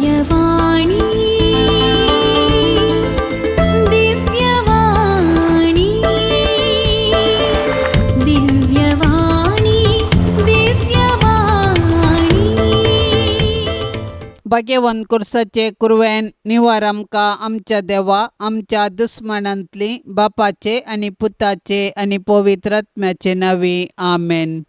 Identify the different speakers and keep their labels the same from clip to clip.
Speaker 1: दिव्यवाणी, दिव्यवाणी, दिव्यवाणी, दिव्यवाणी.
Speaker 2: भाग्यवंत कुर्साचे कुरवेन निवार आमकां आमच्या देवा आमच्या दुस्मानांतली बापाचे आनी पुताचे आनी पवित्र आत्म्याचे नांवी आमेन.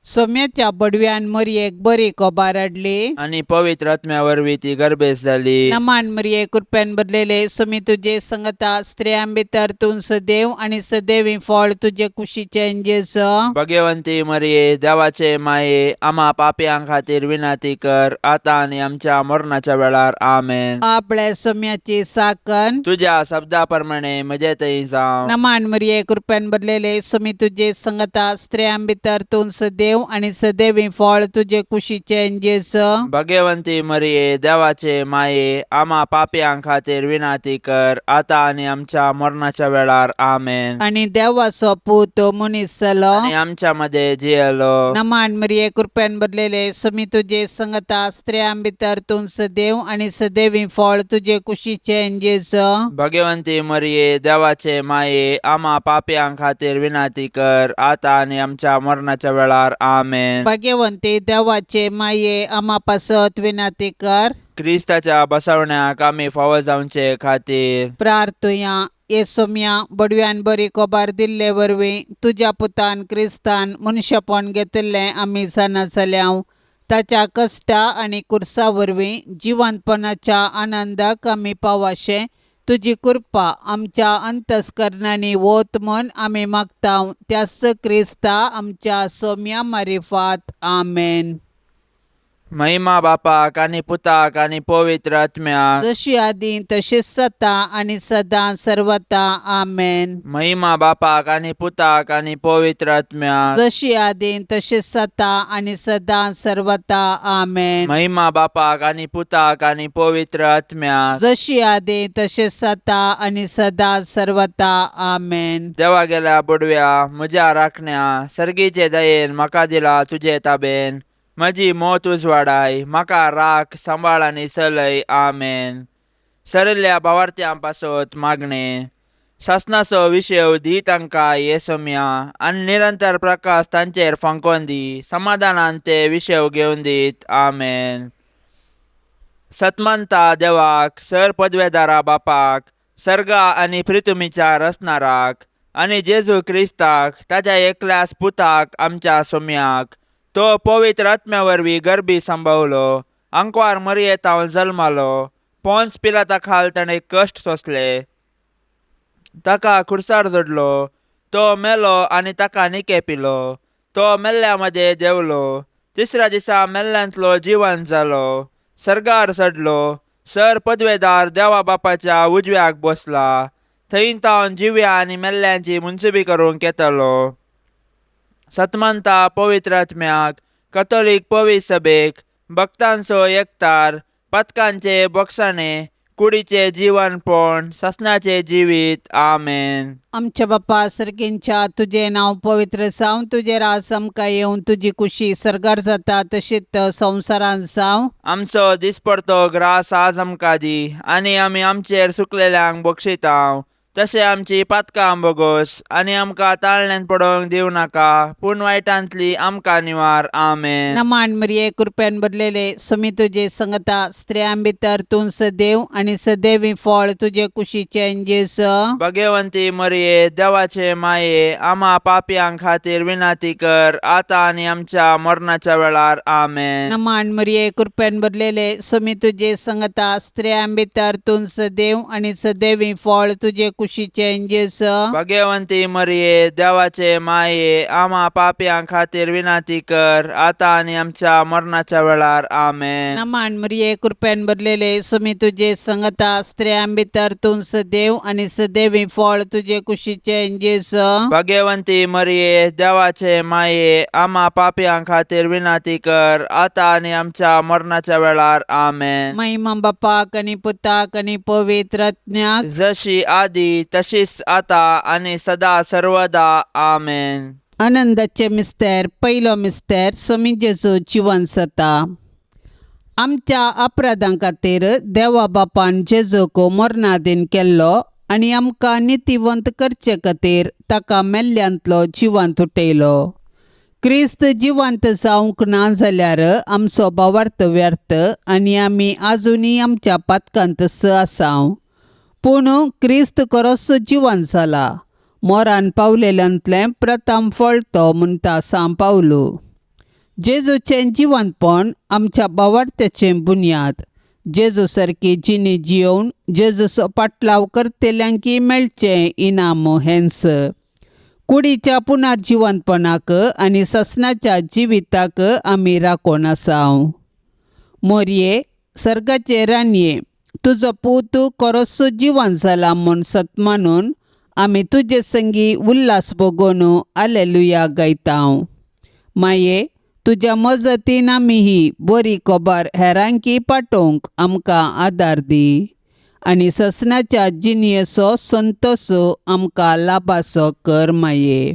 Speaker 2: सोम्याच्या बडव्यान मरयेक बरी कोबार हाडली
Speaker 3: आनी पवित्र आत्म्या वरवीं ती गर्भेस जाली.
Speaker 2: नमान मरिये, कृपेन भरलेले, सुमी तुजे संगता, स्त्रियां भितर तूं सदैव आनी सदैवी फळ तुजे कुशीचें जेजू.
Speaker 3: भगवंती मरिये, देवाचे माये, आम्हा पापयां खातीर विनंती कर, आता आनी आमच्या मरणाच्या वेळार. आमेन.
Speaker 2: आपल्या सोम्याची साकन.
Speaker 3: तुझ्या शब्दा प्रमाणे म्हजे थंय जावं.
Speaker 2: नमान मरिये, कृपेन भरलेले, सुमी तुजे संगता, स्त्रियां भितर तूं सदैव आनी सदैवी फळ तुजे कुशीचें जेजू.
Speaker 3: भगवंती मरिये, देवाचे माये, आम्हा पापयां खातीर विनंती कर, आता आनी आमच्या मरणाच्या वेळार. आमेन.
Speaker 2: आनी देवाचो पूत मनीस जालो
Speaker 3: आनी आमच्या मध्ये जियेलो.
Speaker 2: नमान मरिये, कृपेन भरलेले, सुमी तुजे संगता, स्त्रियां भितर तूं सदैव आनी सदैवी फळ तुजे कुशीचें जेजू.
Speaker 3: भगवंती मरिये, देवाचे माये, आम्हा पापयां खातीर विनंती कर, आता आनी आमच्या मरणाच्या वेळार. आमेन.
Speaker 2: भाग्यवंती देवाचे माये, आमा पासत विनंती कर.
Speaker 3: क्रिस्ताच्या बसवण्याक आमी फावो जावचे खातीर
Speaker 2: प्रार्थुया. ये सोम्या, बडव्यान बरी कोबार दिल्ले वरवीं तुज्या पुतान क्रिस्तान मनशापण घेतिल्लें आमी जाणा जाल्याव. ताच्या कश्टा आनी कुर्सा वरवीं जिवंतपणाच्या आनंदाक आमी पावाशें तुजी कृपा आमच्या अंतस्करणांनी वत म्हूण आमी मागता, त्याच क्रिस्ता आमच्या सोम्या मारिफात. आमेन.
Speaker 3: महिमा बापाक आनी पुताक आनी पवित्र आत्म्याक.
Speaker 2: जशी आदी तशीच सता आनी सदां सर्वता. आमेन.
Speaker 3: महिमा बापाक आनी पुताक आनी पवित्र आत्म्याक.
Speaker 2: जशी आदी तशीच सता आनी सदां सर्वता. आमेन.
Speaker 3: महिमा बापाक आनी पुताक आनी पवित्र आत्म्याक.
Speaker 2: जशी आदी तशीच सता आनी सदां सर्वता. आमेन.
Speaker 3: देवा गेल्या बुडव्या, म्हज्या राखण्या, सर्गीचे दयेन म्हाका दिला तुजे ताबेन. म्हजी मोत उजवाडाय, म्हाका राख, सांबाळ आनी चलय. आमेन. सरिल्ल्या भावार्थ्यां पासत मागणें. सासनाचो विशय दी तांकां हे सोम्या, आनी निरंतर प्रकाश तांचेर फांकोवन दी, समाधानान ते विशय घेवन दीत. आमेन. सतमंता देवाक, सर पदवेदारा बापाक, सर्गा आनी प्रितुमीच्या रचणाराक, आनी जेजू क्रिस्ताक ताच्या एकल्याच पुताक आमच्या सोम्याक, तो पवित्र आत्म्या वरवीं गर्भी संभवलो, आंकवार मरयेतावन जल्मालो, पोन्स पिलाता खाल ताणें कश्ट सोंसले, ताका खुर्सार जोडलो, तो मेलो आनी ताका निके पिलो, तो मेल्ल्या मदें देंवलो, तिसऱ्या दिसा मेल्ल्यांतलो जिवन जालो, सर्गार चडलो, सर पदवेदार देवा बापाच्या उजव्याक बसला, थंय तावन जिव्या आनी मेल्ल्यांची मुन्सुबी करूंक येतलो. सतमंता पवित्र आत्म्याक, कथोलीक पवित्र सभेक, भक्तांचो एकतार, पथकांचे बोगसाणे, कुडीचे जिवनपण, सासणाचें जिवीत. आमेन.
Speaker 2: आमच्या बापा सर्गींच्या, तुजें नांव पवित्र जावं, तुजें राज आमकां येवन, तुजी कुशी सर्गार जाता तशीच संवसारांत जावं.
Speaker 3: आमचो दिसपडतो ग्रास आज आमकां दी, आनी आमी आमचेर सुकलेल्यांक बक्षितांव, तशें आमची पातकां बोगोस, आनी आमकां ताळण्यान पडोवंक दिवं नाका, पूण वायटांतली आमकां निवार. आमेन.
Speaker 2: नमान मरिये, कृपेन भरलेले, सुमी तुजे संगता, स्त्रियां भितर तूं सदैव आनी सदैवी फळ तुजे कुशीचें जेजू.
Speaker 3: भगवंती मरिये, देवाचे माये, आम्हा पापयां खातीर विनंती कर, आतां आनी आमच्या मरणाच्या वेळार. आमेन.
Speaker 2: नमान मरिये, कृपेन भरलेले, सुमी तुजे संगता, स्त्रियां भितर तूं सदैव आनी सदैवी फळ तुजे कुशीचें जेजू.
Speaker 3: भगवंती मरिये, देवाचे माये, आम्हा पापयां खातीर विनंती कर, आतां आनी आमच्या मरणाच्या वेळार. आमेन.
Speaker 2: नमान मरिये, कृपेन भरलेले, सुमी तुजे संगता, स्त्रियां भितर तूं सदैव आनी सदैवी फळ तुजे कुशीचें जेजू.
Speaker 3: भगवंती मरिये, देवाचे माये, आम्हा पापयां खातीर विनंती कर, आतां आनी आमच्या मरणाच्या वेळार. आमेन.
Speaker 2: महिमा बापाक आनी पुताक आनी पवित्र आत्म्याक.
Speaker 3: जशी आदी तशीच आता आनी सदा सर्वदा. आमेन.
Speaker 2: आनंदाचे मिस्तेर. पयलो मिस्तेर, सोमी जेजू जिवन जाता. आमच्या अपराधां खातीर देवा बापान जेजूक मरणादीन केल्लो आनी आमकां नितीवंत करचे खातीर ताका मेल्ल्यांतलो जिवांत उठयलो. क्रिस्त जिवंत जावंक ना जाल्यार आमचो भावार्थ व्यर्थ आनी आमी आजुनूय आमच्या पातकांत आसाव. पूण क्रिस्त खरोच जिवंत जाला, मोरान पावलेल्यांतलें प्रथम फळ तो म्हणटा सांव पावलू. जेजूचें जिवंतपण आमच्या भावार्थ्याचें बुन्याद. जेजू सारकी जिणी जियोवन जेजूचो पाटलाव करतल्यांकी मेळचें इनाम हेंच. कुडीच्या पुनर्जिवंतपणाक आनी ससनाच्या जिविताक आमी राखून आसाव. मोरये, सर्गाचे राणये, तुजो पूत खरोच जिवन जाला म्हूण सत मानून आमी तुजे संगी उल्हास भोगोवन आलेलुया गायतांव. माये, तुज्या मजतीन आमी ही बरी खबर हेरांकी पाठोवंक आमकां आदार दी आनी ससनाच्या जिणयेचो संतोस आमकां लाभाचो कर माये.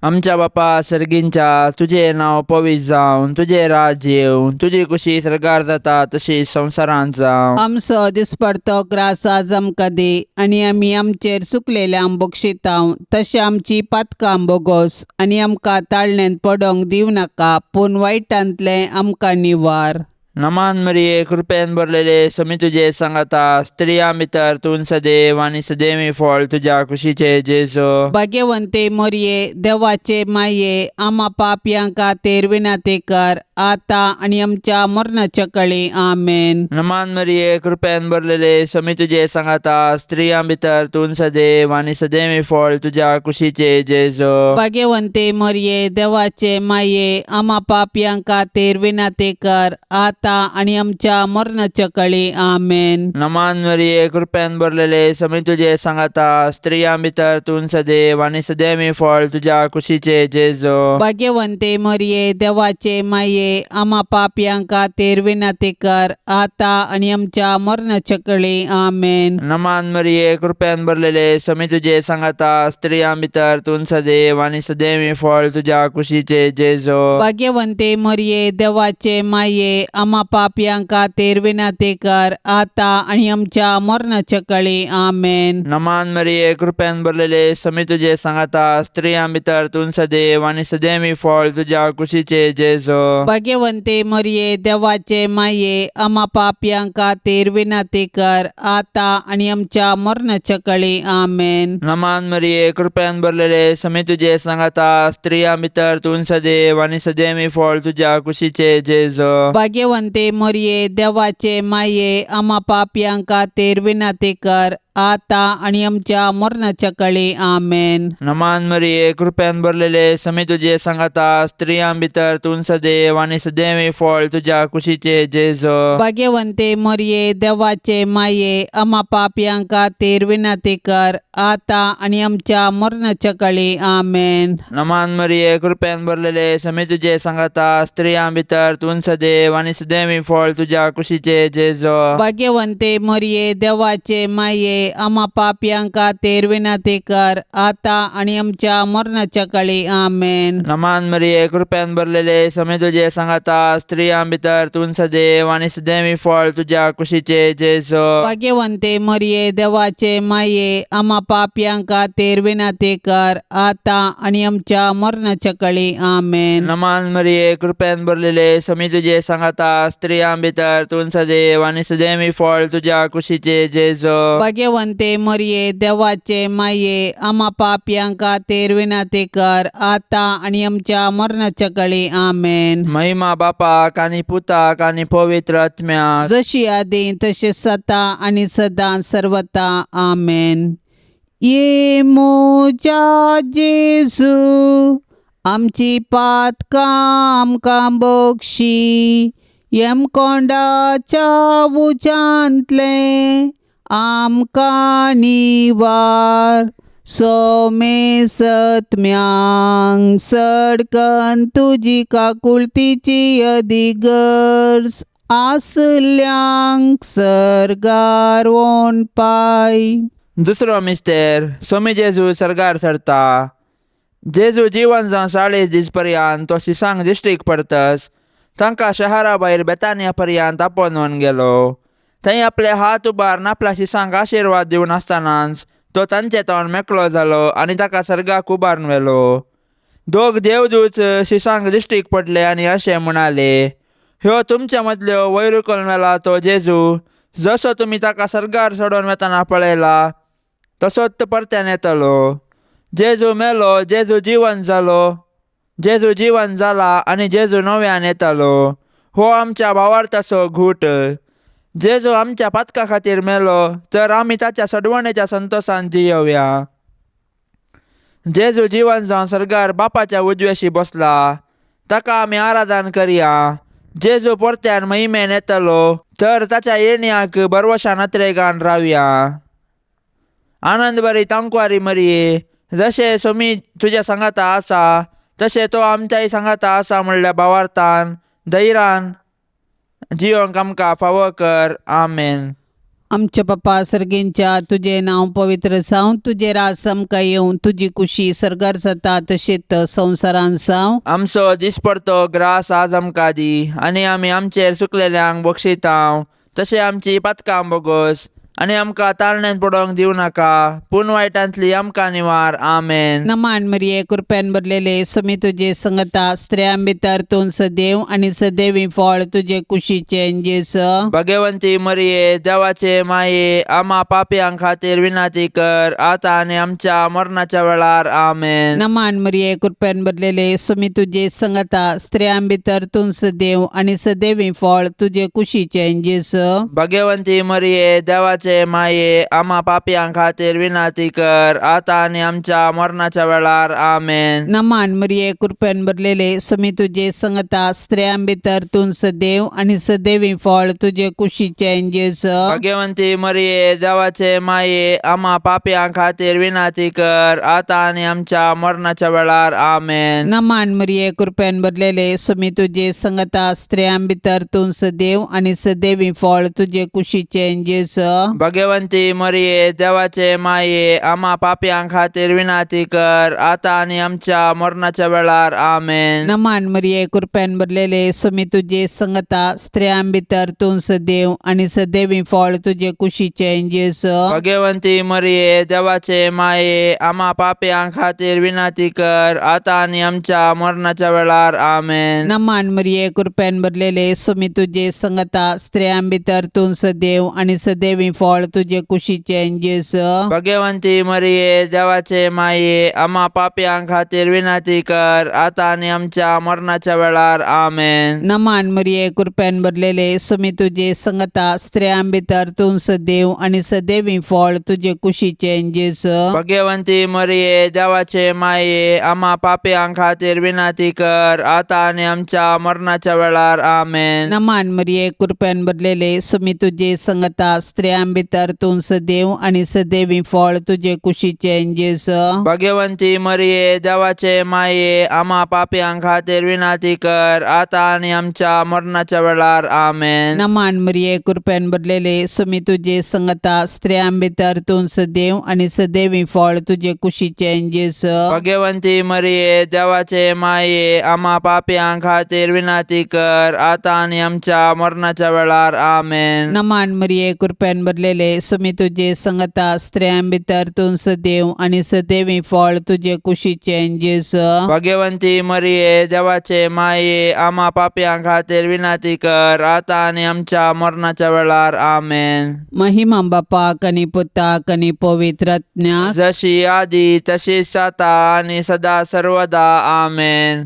Speaker 3: आमच्या बापा सर्गींच्या, तुजें नांव पवित्र जावन, तुजें राज्य येवन, तुजी कुशी सर्गार जाता तशी संवसारांत जावं.
Speaker 2: आमचो दिसपडतो ग्रास आज आमकां दी आनी आमी आमचेर चुकलेल्यांक बक्षितांव तशें आमची पातकां बोगोस आनी आमकां ताळण्यांत पडोंक दिवं नाका, पूण वायटांतलें आमकां निवार.
Speaker 3: नमान मरिये, कृपेन भरलेले, समी तुजे सांगाता, स्त्रियां भितर तूं सदैव आनी सदैवी फळ तुज्या कुशीचे जेजू.
Speaker 2: भाग्यवंते मोरये, देवाचे माये, आमा पापयां खातीर विनंती कर आतां आनी आमच्या मरणाच्या कळी. आमेन.
Speaker 3: नमान मरिये, कृपेन भरलेले, समी तुजे सांगाता, स्त्रियां भितर तूं सदैव आनी सदैवी फळ तुज्या कुशीचे जेजू.
Speaker 2: भाग्यवंते मोरये, देवाचे माये, आमा पापयां खातीर विनंती कर आतां आनी आमच्या मरणाच्या कळी. आमेन.
Speaker 3: नमान मरिये, कृपेन भरलेले, समी तुजे सांगाता, स्त्रियां भितर तूं सदैव आनी सदैवी फळ तुज्या कुशीचे जेजू.
Speaker 2: भाग्यवंते मोरये, देवाचे माये, आमा पापयां खातीर विनंती कर आतां आनी आमच्या मरणाच्या कळी. आमेन.
Speaker 3: नमान मरिये, कृपेन भरलेले, समी तुजे सांगाता, स्त्रियां भितर तूं सदैव आनी सदैवी फळ तुज्या कुशीचे जेजू.
Speaker 2: भाग्यवंते मोरये, देवाचे माये, आमा पापयां खातीर विनंती कर आतां आनी आमच्या मरणाच्या कळी. आमेन.
Speaker 3: नमान मरिये, कृपेन भरलेले, समी तुजे सांगाता, स्त्रियां भितर तूं सदैव आनी सदैवी फळ तुज्या कुशीचे जेजू.
Speaker 2: भाग्यवंते मोरये, देवाचे माये, आमा पापयां खातीर विनंती कर आतां आनी आमच्या मरणाच्या कळी. आमेन.
Speaker 3: नमान मरिये, कृपेन भरलेले, समी तुजे सांगाता, स्त्रियां भितर तूं सदैव आनी सदैवी फळ तुज्या कुशीचे जेजू.
Speaker 2: भाग्यवंते मोरये, देवाचे माये, आमा पापयां खातीर विनंती कर आतां आनी आमच्या मरणाच्या कळी. आमेन.
Speaker 3: नमान मरिये, कृपेन भरलेले, समी तुजे सांगाता, स्त्रियां भितर तूं सदैव आनी सदैवी फळ तुज्या कुशीचे जेजू.
Speaker 2: भाग्यवंते मोरये, देवाचे माये, आमा पापयां खातीर विनंती कर आतां आनी आमच्या मरणाच्या कळी. आमेन.
Speaker 3: नमान मरिये, कृपेन भरलेले, समी तुजे सांगाता, स्त्रियां भितर तूं सदैव आनी सदैवी फळ तुज्या कुशीचे जेजू.
Speaker 2: भाग्यवंते मोरये, देवाचे माये, आमा पापयां खातीर विनंती कर आतां आनी आमच्या मरणाच्या कळी. आमेन.
Speaker 3: नमान मरिये, कृपेन भरलेले, समी तुजे सांगाता, स्त्रियां भितर तूं सदैव आनी सदैवी फळ तुज्या कुशीचे जेजू.
Speaker 2: भाग्यवंते मोरये, देवाचे माये, आमा पापयां खातीर विनंती कर आतां आनी आमच्या मरणाच्या कळी. आमेन.
Speaker 3: नमान मरिये, कृपेन भरलेले, समी तुजे सांगाता, स्त्रियां भितर तूं सदैव आनी सदैवी फळ तुज्या कुशीचे जेजू.
Speaker 2: भाग्यवंते मोरये, देवाचे माये, आमा पापयां खातीर विनंती कर आतां आनी आमच्या मरणाच्या कळी. आमेन.
Speaker 3: महिमा बापाक आनी पुताक आनी पवित्र आत्म्याक,
Speaker 2: जशी आदी तशी सता आनी सदां सर्वता. आमेन. ये मोजा जेजू, आमची पातकां आमकां बक्षी, यमकोंडाच्या उज्यांतलें आमकां निवार, सोमे सत्म्यांक सडकन तुजी काकुळतीची अदी गरज आसल्यांक सर्गार वोन पाय.
Speaker 3: दुसरो मिस्तेर, सोमी जेजू सर्गार सरता. जेजू जिवन जावन 40 दीस पर्यंत तो शिसांक दिश्टीक पडतस तांकां शहरा भायर बेतानिया पर्यंत आपोवन गेलो. थंय आपले हात उबारून आपल्या शिसांक आशिर्वाद दिवन आसतनाच तो तांचे तोंड मेकळो जालो आनी ताका सर्गाक उबारून व्हेलो. दोग देवदूत शिसांक दिश्टीक पडले आनी अशें म्हणाले, ह्यो तुमच्या मदल्यो वयर उखलून व्हेला तो जेजू, जसो तुमी ताका सर्गार चडोवन वेतना पळयला तसोच परत्यान येतलो. जेजू मेलो, जेजू जिवन जालो, जेजू जिवन जाला आनी जेजू नव्यान येतलो. हो आमच्या भावार्थाचो घूट. जेजू आमच्या पातका खातीर मेलो तर आमी ताच्या सडवणेच्या संतोशान जियोवया. जेजू जिवन जावन सर्गार बापाच्या उजव्याशी बसला, ताका आमी आराधन करया. जेजू परत्यान महिमेन येतलो तर ताच्या येण्याक बरवशान अत्रेगान रावया. आनंद बरी तांकवारी मरये, जशें सोमी तुज्या सांगाता आसा तशें तो आमच्याय सांगाता आसा म्हणल्या भावार्थान धैरान जियोंक आमकां फावो कर. आमेन.
Speaker 2: आमच्या बापा सर्गेंच्या, तुजें नांव पवित्र जावं, तुजें राज आमकां येवं, तुजी कुशी सर्गार जाता तशेंच संवसारांत जावं.
Speaker 3: आमचो दिसपडतो ग्रास आज आमकां दी आनी आमी आमचेर सुकलेल्यांक बक्षितांव तशें आमची पातकां बोगस आनी आमकां ताळण्यांत पडोवंक दिवं नाका, पूण वायटांतली आमकां निवार. आमेन.
Speaker 2: नमान मरिये, कृपेन भरलेले, समी तुजे संगता, स्त्रियां भितर तूं सदैव आनी सदैवी फळ तुजे कुशीचें जेजू.
Speaker 3: भगवंती मरिये, देवाचे माये, आमा पापयां खातीर विनंती कर, आतां आनी आमच्या मरणाच्या वेळार. आमेन.
Speaker 2: नमान मरिये, कृपेन भरलेले, समी तुजे संगता, स्त्रियां भितर तूं सदैव आनी सदैवी फळ तुजे कुशीचें जेजू.
Speaker 3: भगवंती मरिये, देवाचे माये, आमा पापयां खातीर विनंती कर, आतां आनी आमच्या मरणाच्या वेळार. आमेन.
Speaker 2: नमान मरिये, कृपेन भरलेले, समी तुजे संगता, स्त्रियां भितर तूं सदैव आनी सदैवी फळ तुजे कुशीचें जेजू.
Speaker 3: भगवंती मरिये, देवाचे माये, आमा पापयां खातीर विनंती कर, आतां आनी आमच्या मरणाच्या वेळार. आमेन.
Speaker 2: नमान मरिये, कृपेन भरलेले, समी तुजे संगता, स्त्रियां भितर तूं सदैव आनी सदैवी फळ तुजे कुशीचें जेजू.
Speaker 3: भगवंती मरिये, देवाचे माये, आमा पापयां खातीर विनंती कर, आतां आनी आमच्या मरणाच्या वेळार. आमेन.
Speaker 2: नमान मरिये, कृपेन भरलेले, समी तुजे संगता, स्त्रियां भितर तूं सदैव आनी सदैवी फळ तुजे कुशीचें जेजू.
Speaker 3: भगवंती मरिये, देवाचे माये, आमा पापयां खातीर विनंती कर, आतां आनी आमच्या मरणाच्या वेळार. आमेन.
Speaker 2: नमान मरिये, कृपेन भरलेले, समी तुजे संगता, स्त्रियां भितर तूं सदैव आनी सदैवी फळ तुजे कुशीचें जेजू.
Speaker 3: भगवंती मरिये, देवाचे माये, आमा पापयां खातीर विनंती कर, आतां आनी आमच्या मरणाच्या वेळार. आमेन.
Speaker 2: नमान मरिये, कृपेन भरलेले, समी तुजे संगता, स्त्रियां भितर तूं सदैव आनी सदैवी फळ तुजे कुशीचें जेजू.
Speaker 3: भगवंती मरिये, देवाचे माये, आमा पापयां खातीर विनंती कर, आतां आनी आमच्या मरणाच्या वेळार. आमेन.
Speaker 2: नमान मरिये, कृपेन भरलेले, समी तुजे संगता, स्त्रियां भितर तूं सदैव आनी सदैवी फळ तुजे कुशीचें जेजू.
Speaker 3: भगवंती मरिये, देवाचे माये, आमा पापयां खातीर विनंती कर, आतां आनी आमच्या मरणाच्या वेळार. आमेन.
Speaker 2: नमान मरिये, कृपेन भरलेले, समी तुजे संगता, स्त्रियां भितर तूं सदैव आनी सदैवी फळ तुजे कुशीचें जेजू.
Speaker 3: भगवंती मरिये, देवाचे माये, आमा पापयां खातीर विनंती कर, आतां आनी आमच्या मरणाच्या वेळार. आमेन.
Speaker 2: नमान मरिये, कृपेन भरलेले, समी तुजे संगता, स्त्रियां भितर तूं सदैव आनी सदैवी फळ तुजे कुशीचें जेजू.
Speaker 3: भगवंती मरिये, देवाचे माये, आमा पापयां खातीर विनंती कर, आतां आनी आमच्या मरणाच्या वेळार. आमेन.
Speaker 2: महिमा बापाक आनी पुताक आनी पवित्र आत्म्याक,
Speaker 3: जशी आदी तशीच आतां आनी सदा सर्वदा. आमेन.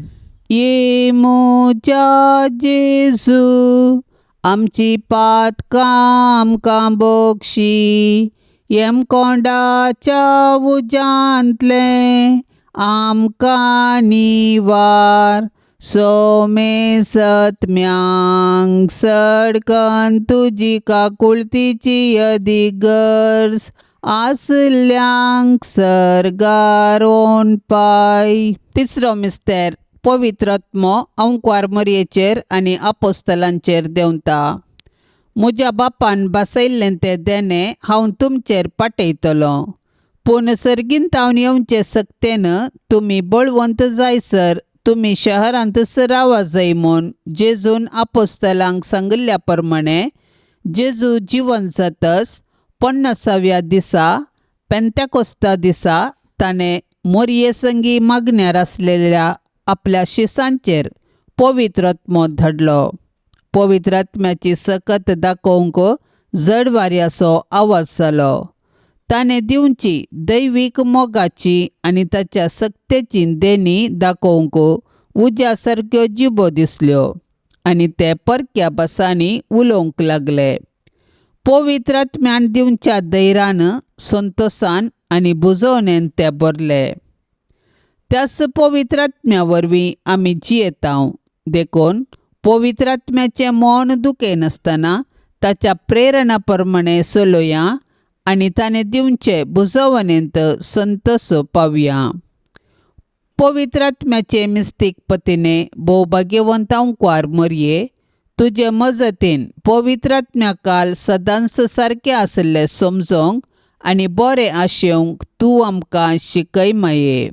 Speaker 2: ये म्हज्या जेजू, आमची पातकां आमकां बक्षी, यमकोंडाच्या उज्यांतलें आमकां निवार, सोमे सत्म्यांक सडकन तुजी काकुळतीची अदीक गरज आसल्यांक सर्गार पाय. तिसरो मिस्तेर, पवित्र आत्मो अंकवार मरयेचेर आनी आपोस्तलांचेर देंवता. म्हज्या बापान बसयल्लें तें देणें हांव तुमचेर पाटयतलो, पूण सर्गींत हांव येवचे सक्तेन तुमी बळवंत जायसर तुमी शहरांतच रावा जाय म्हूण जेजून आपोस्तलांक सांगिल्ल्या प्रमाणे जेजू जिवन जातच 50व्या दिसा पेंतेकोस्ता दिसा ताणें मोरये संगी मागण्यार आसलेल्या आपल्या शिसांचेर पवित्र आत्मो धाडलो. पवित्र आत्म्याची सकत दाखोवंक जड वाऱ्याचो आवाज जालो. ताणें दिवची दैवीक मोगाची आनी ताच्या सक्तेची देणी दाखोवंक उज्या सारक्यो जिबो दिसल्यो आनी ते परक्या भासांनी उलोवंक लागले. पवित्र आत्म्यान दिवच्या धैर्यान, संतोसान आनी बुजवणेन ते भरले. त्याच पवित्र आत्म्या वरवीं आमी जियेतांव. देखून पवित्र आत्म्याचें मन दुखयनासतना ताच्या प्रेरणा प्रमाणे चलोया आनी ताणें दिवचे बुजवणेंत संतोष पावया. पवित्र आत्म्याचे मिस्तीक पतीने भोव भाग्यवंत अंकवार मरये, तुजे मजतीन पवित्र आत्म्या काल सदांच सारकें आशिल्लें समजोंक आनी बरें आशेवंक तूं आमकां शिकय माये.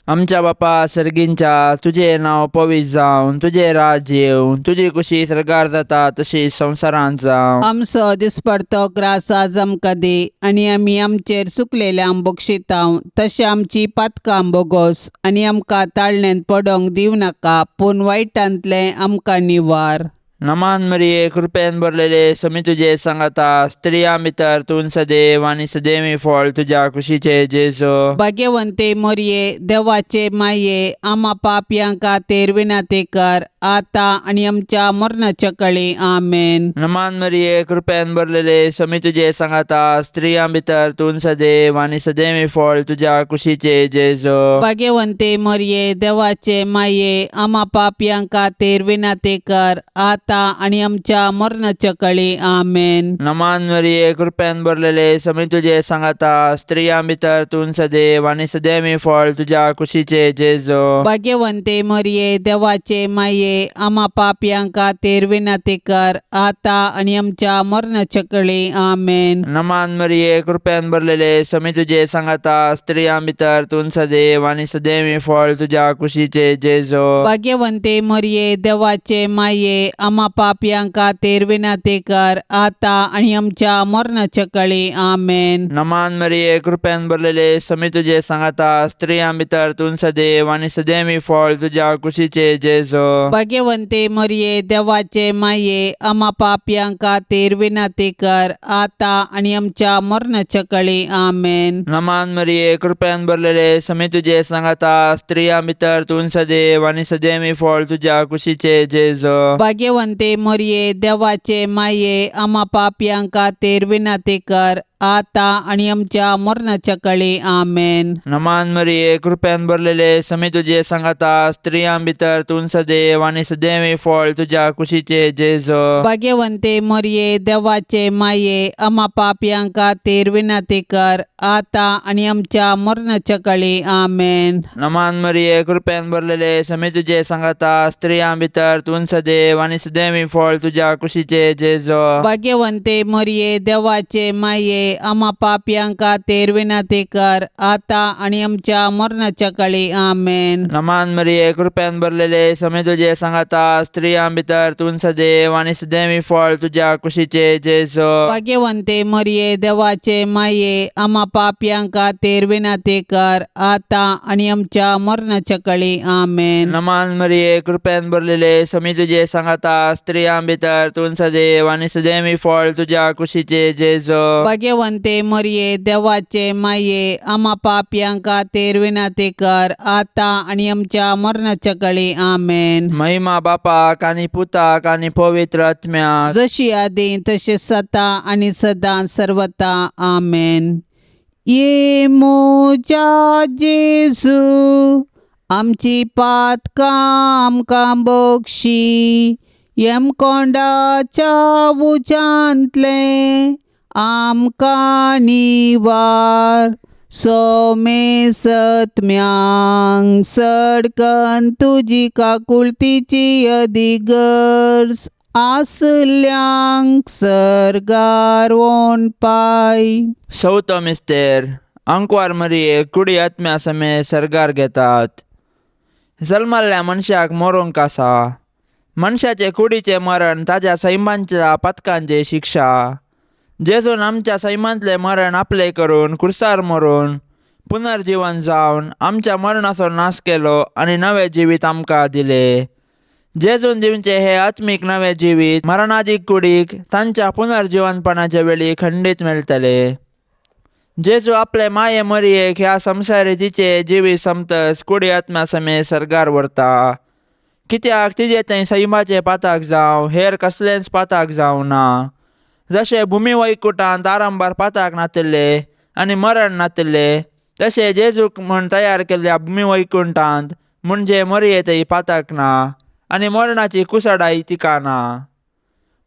Speaker 3: आमच्या बापा सर्गींच्या, तुजें नांव पवित्र जावन, तुजें राज येवन, तुजी कुशी सर्गार जाता तशी संवसारांत जावं.
Speaker 2: आमचो दिसपडतो ग्रास आज आमकां दी आनी आमी आमचेर चुकलेल्यांक बक्षितांव तशें आमची पातकां बोगोस आनी आमकां ताळण्यांत पडोंक दिवं नाका, पूण वायटांतलें आमकां निवार.
Speaker 3: नमान मरिये, कृपेन भरलेले, समी तुजे सांगाता, स्त्रियां भितर तूं सदैव आनी सदैवी फळ तुज्या कुशीचे जेजू.
Speaker 2: भाग्यवंते मोरये, देवाचे माये, आमा पापयां खातीर विनंती कर आता आनी आमच्या मरणाच्या कळी. आमेन.
Speaker 3: नमान मरिये, कृपेन भरलेले, समी तुजे सांगाता, स्त्रियां भितर तूं सदैव आनी सदैवी फळ तुज्या कुशीचे जेजू.
Speaker 2: भाग्यवंते मोरये, देवाचे माये, आमा पापयां खातीर विनंती कर आता आनी आमच्या मरणाच्या कळी. आमेन.
Speaker 3: नमान मरिये, कृपेन भरलेले, समी तुजे सांगाता, स्त्रियां भितर तूं सदैव आनी सदैवी फळ तुज्या कुशीचे जेजू.
Speaker 2: भाग्यवंते मोरये, देवाचे माये, आमा पापयां खातीर विनंती कर आता आनी आमच्या मरणाच्या कळी. आमेन.
Speaker 3: नमान मरिये, कृपेन भरलेले, समी तुजे सांगाता, स्त्रियां भितर तूं सदैव आनी सदैवी फळ तुज्या कुशीचे जेजू.
Speaker 2: भाग्यवंते मोरये, देवाचे माये, आमा पापयां खातीर विनंती कर आता आनी आमच्या मरणाच्या कळी. आमेन.
Speaker 3: नमान मरिये, कृपेन भरलेले, समी तुजे सांगाता, स्त्रियां भितर तूं सदैव आनी सदैवी फळ तुज्या कुशीचे जेजू.
Speaker 2: भाग्यवंते मोरये, देवाचे माये, आमा पापयां खातीर विनंती कर आता आनी आमच्या मरणाच्या कळी. आमेन.
Speaker 3: नमान मरिये, कृपेन भरलेले, समी तुजे सांगाता, स्त्रियां भितर तूं सदैव आनी सदैवी फळ तुज्या कुशीचे जेजू.
Speaker 2: भाग्यवंते मोरये, देवाचे माये, आमा पापयां खातीर विनंती कर आता आनी आमच्या मरणाच्या कळी. आमेन.
Speaker 3: नमान मरिये, कृपेन भरलेले, समी तुजे सांगाता, स्त्रियां भितर तूं सदैव आनी सदैवी फळ तुज्या कुशीचे जेजू.
Speaker 2: भाग्यवंते मोरये, देवाचे माये, आमा पापयां खातीर विनंती कर आता आनी आमच्या मरणाच्या कळी. आमेन.
Speaker 3: नमान मरिये, कृपेन भरलेले, समी तुजे सांगाता, स्त्रियां भितर तूं सदैव आनी सदैवी फळ तुज्या कुशीचे जेजू.
Speaker 2: भाग्यवंते मोरये, देवाचे माये, आमा पापयां खातीर विनंती कर आता आनी आमच्या मरणाच्या कळी. आमेन.
Speaker 3: नमान मरिये, कृपेन भरलेले, समी तुजे सांगाता, स्त्रियां भितर तूं सदैव आनी सदैवी फळ तुज्या कुशीचे जेजू.
Speaker 2: भाग्यवंते मोरये, देवाचे माये, आमा पापयां खातीर विनंती कर आता आनी आमच्या मरणाच्या कळी. आमेन.
Speaker 3: नमान मरिये, कृपेन भरलेले, समी तुजे सांगाता, स्त्रियां भितर तूं सदैव आनी सदैवी फळ तुज्या कुशीचे जेजू.
Speaker 2: भाग्यवंते मोरये, देवाचे माये, आमा पापयां खातीर विनंती कर आता आनी आमच्या मरणाच्या कळी. आमेन.
Speaker 3: महिमा बापाक आनी पुताक आनी पवित्र आत्म्याक,
Speaker 2: जशी आदी तशी सता आनी सदां सर्वता. आमेन. ये मोजा जेजू, आमची पातकां आमकां बक्षी, यमकोंडाच्या उज्यांतलें आमकां निवार, सोमे सत्म्यांक सडकन तुजी काकुळतीची अदिगर्ज आसल्यांक सर्गार वोन पाय.
Speaker 3: सौतो मिस्तेर, अंकवार मरिये कुडी आत्म्या समे सर्गार घेतात. जल्मल्ल्या मनशाक मरूंक आसा. मनशाचे कुडीचें मरण ताज्या सैमांच्या पातकांची शिक्षा. जेजून आमच्या सैमांतलें मरण आपलें करून कुर्सार मरून पुनर्जीवन जावन आमच्या मरणाचो नाश केलो आनी नवें जिवीत आमकां दिलें. जेजून दिवचें हें आत्मीक नवें जिवीत मरणादीक कुडीक तांच्या पुनर्जिवनपणाच्या वेळी खंडीत मेळटलें. जेजू आपले माये मरयेक ह्या संवसारी तिचें जिवीत समतस कुडी आत्म्या समेत सर्गार व्हरता, कित्याक तिजें थंय सैमाचें पाताक जावं हेर कसलेंच पाताक जावं ना. जशें भुमी वैकुटांत आरंभार पाताक नातिल्लें आनी मरण नातिल्लें, तशें जेजूक म्हूण तयार केल्ल्या भुमी वैकुंठांत म्हणजे मरये थंय पाताक ना आनी मरणाची कुसडाय तिका ना.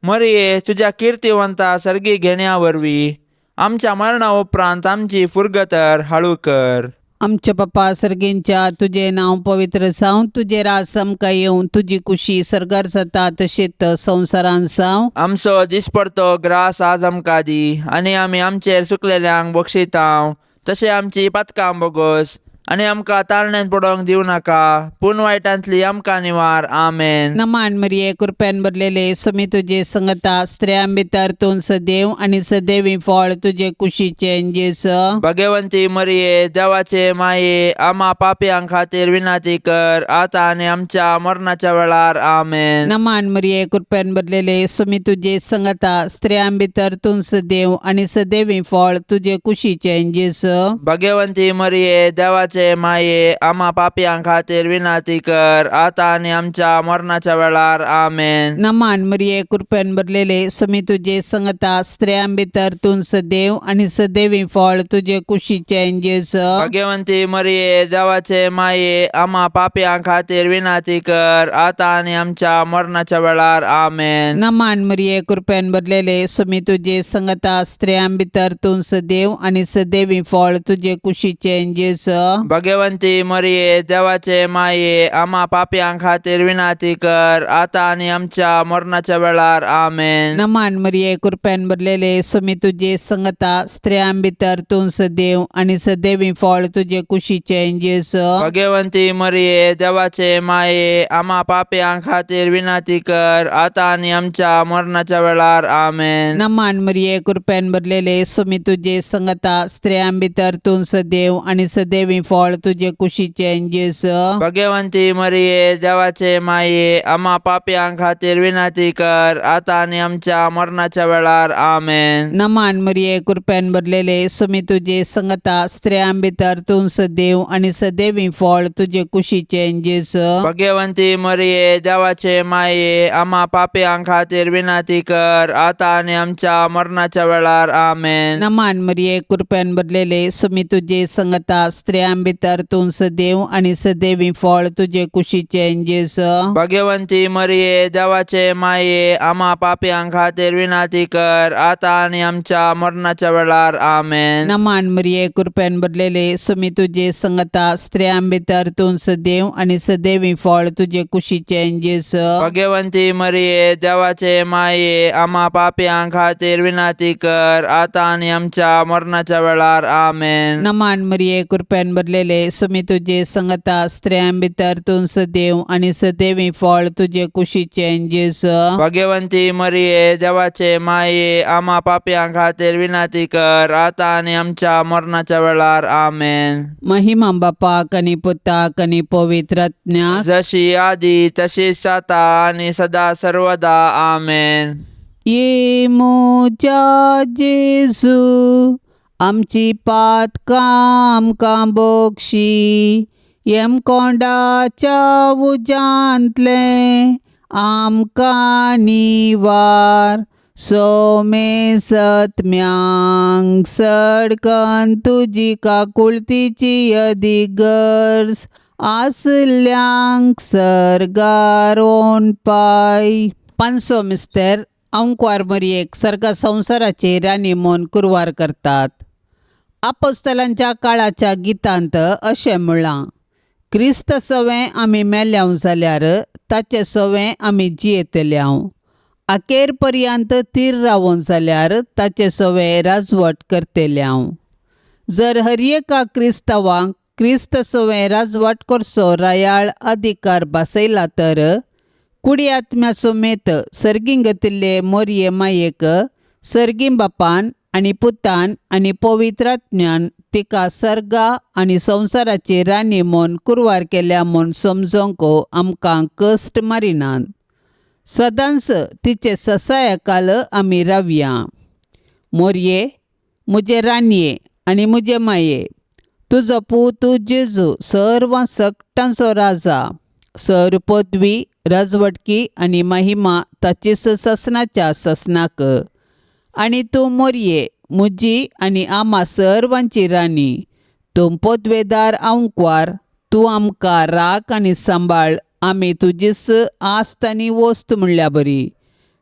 Speaker 3: मरये, तुज्या किर्तिवंता सर्गी घेण्या वरवीं आमच्या मरणा उपरांत आमची फुरगतर हाळू कर.
Speaker 2: आमच्या पप्पा सर्गींच्या तुजें नांव पवित्र जावं, तुजें राज आमकां येवं, तुजी कुशी सर्गार जाता तशीच संवसारांत जावं.
Speaker 3: आमचो दिसपडतो ग्रास आज आमकां दी आनी आमी आमचेर सुकलेल्यांक बक्षितांव तशें आमची पातकां बोगोस आनी आमकां ताळण्यांत पडोवंक दिवं नाका, पूण वायटांतली आमकां निवार. आमेन.
Speaker 2: नमान मरिये, कृपेन भरलेले, सुमी तुजे संगता, स्त्रियां भितर तूं सदैव आनी सदैवी फळ तुजे कुशीचें जेजू.
Speaker 3: भगवंती मरिये, देवाचे माये, आमा पापयां खातीर विनंती कर आतां आनी आमच्या मरणाच्या वेळार. आमेन.
Speaker 2: नमान मरिये, कृपेन भरलेले, सुमी तुजे संगता, स्त्रियां भितर तूं सदैव आनी सदैवी फळ तुजे कुशीचें जेजू.
Speaker 3: भगवंती मरिये, देवाचे माये, आमा पापयां खातीर विनंती कर आतां आनी आमच्या मरणाच्या वेळार. आमेन.
Speaker 2: नमान मरिये, कृपेन भरलेले, सुमी तुजे संगता, स्त्रियां भितर तूं सदैव आनी सदैवी फळ तुजे कुशीचें जेजू.
Speaker 3: भगवंती मरिये, देवाचे माये, आमा पापयां खातीर विनंती कर आतां आनी आमच्या मरणाच्या वेळार. आमेन.
Speaker 2: नमान मरिये, कृपेन भरलेले, सुमी तुजे संगता, स्त्रियां भितर तूं सदैव आनी सदैवी फळ तुजे कुशीचें जेजू.
Speaker 3: भगवंती मरिये, देवाचे माये, आमा पापयां खातीर विनंती कर आतां आनी आमच्या मरणाच्या वेळार. आमेन.
Speaker 2: नमान मरिये, कृपेन भरलेले, सुमी तुजे संगता, स्त्रियां भितर तूं सदैव आनी सदैवी फळ तुजे कुशीचें जेजू.
Speaker 3: भगवंती मरिये, देवाचे माये, आमा पापयां खातीर विनंती कर आतां आनी आमच्या मरणाच्या वेळार. आमेन.
Speaker 2: नमान मरिये, कृपेन भरलेले, सुमी तुजे संगता, स्त्रियां भितर तूं सदैव आनी सदैवी फळ तुजे कुशीचें जेजू.
Speaker 3: भगवंती मरिये, देवाचे माये, आमा पापयां खातीर विनंती कर आतां आनी आमच्या मरणाच्या वेळार. आमेन.
Speaker 2: नमान मरिये, कृपेन भरलेले, सुमी तुजे संगता, स्त्रियां भितर तूं सदैव आनी सदैवी फळ तुजे कुशीचें जेजू.
Speaker 3: भगवंती मरिये, देवाचे माये, आमा पापयां खातीर विनंती कर आतां आनी आमच्या मरणाच्या वेळार. आमेन.
Speaker 2: नमान मरिये, कृपेन भरलेले, सुमी तुजे संगता, स्त्रियां भितर तूं सदैव आनी सदैवी फळ तुजे कुशीचें जेजू.
Speaker 3: भगवंती मरिये, देवाचे माये, आमा पापयां खातीर विनंती कर आतां आनी आमच्या मरणाच्या वेळार. आमेन.
Speaker 2: नमान मरिये, कृपेन भरलेले, सुमी तुजे संगता, स्त्रियां भितर तूं सदैव आनी सदैवी फळ तुजे कुशीचें जेजू.
Speaker 3: भगवंती मरिये, देवाचे माये, आमा पापयां खातीर विनंती कर आतां आनी आमच्या मरणाच्या वेळार. आमेन.
Speaker 2: नमान मरिये, कृपेन भरलेले, सुमी तुजे संगता, स्त्रियां भितर तूं सदैव आनी सदैवी फळ तुजे कुशीचें जेजू.
Speaker 3: भगवंती मरिये, देवाचे माये, आमा पापयां खातीर विनंती कर आतां आनी आमच्या मरणाच्या वेळार. आमेन.
Speaker 2: महिमा बापाक आनी पुताक आनी पवित्र आत्म्याक,
Speaker 3: जशी आदी तशीच आतां आनी सदा सर्वदा. आमेन.
Speaker 2: ये म्हज्या जेजू, आमची पातकां आमकां बक्षी, यमकोंडाच्या उज्यांतलें आमकां निवार, सोमे सत्म्यांक सडकन तुजी काकुळतीची अदीक गरज आसल्यांक सर्गार पाय. पांचसो मिस्तर अंकवार मरयेक सर्ग संवसाराचे राणी म्हूण कुरवार करतात. आपोस्तलांच्या काळाच्या गितांत अशें म्हळां, क्रिस्त सवें आमी मेल्यांव जाल्यार ताचे सवें आमी जियेतल्यांव, अखेर पर्यंत थीर रावोन जाल्यार ताचे सवें राजवट करतल्यांव. जर हर एका क्रिस्तांवाक क्रिस्त सवें राजवाट करचो रायाळ अधिकार बसयला तर कुडी आत्म्या समेत सर्गीं घेतिल्ले मोरये मायेक सर्गीं बापान आनी पुतान आनी पवित्रात्म्यान तिका सर्गा आनी संवसाराची राणी म्हूण कुरवार केल्या म्हूण समजोंक आमकां कश्ट मारिनात. सदांच तिचे ससायकाल आमी रावया. मोरये म्हजे राणये आनी म्हजे माये, तुजो पूत जेजू सर्व सकटांचो राजा, सर पदवी राजवटकी आनी महिमा ताचीच ससनाच्या ससनाक. आनी तूं मोरये म्हजी आनी आमा सर्वांची राणी, तूं पदवेदार आंकवार, तूं आमकां राख आनी सांबाळ, आमी तुजीच आस्त आनी वस्त म्हणल्या बरी.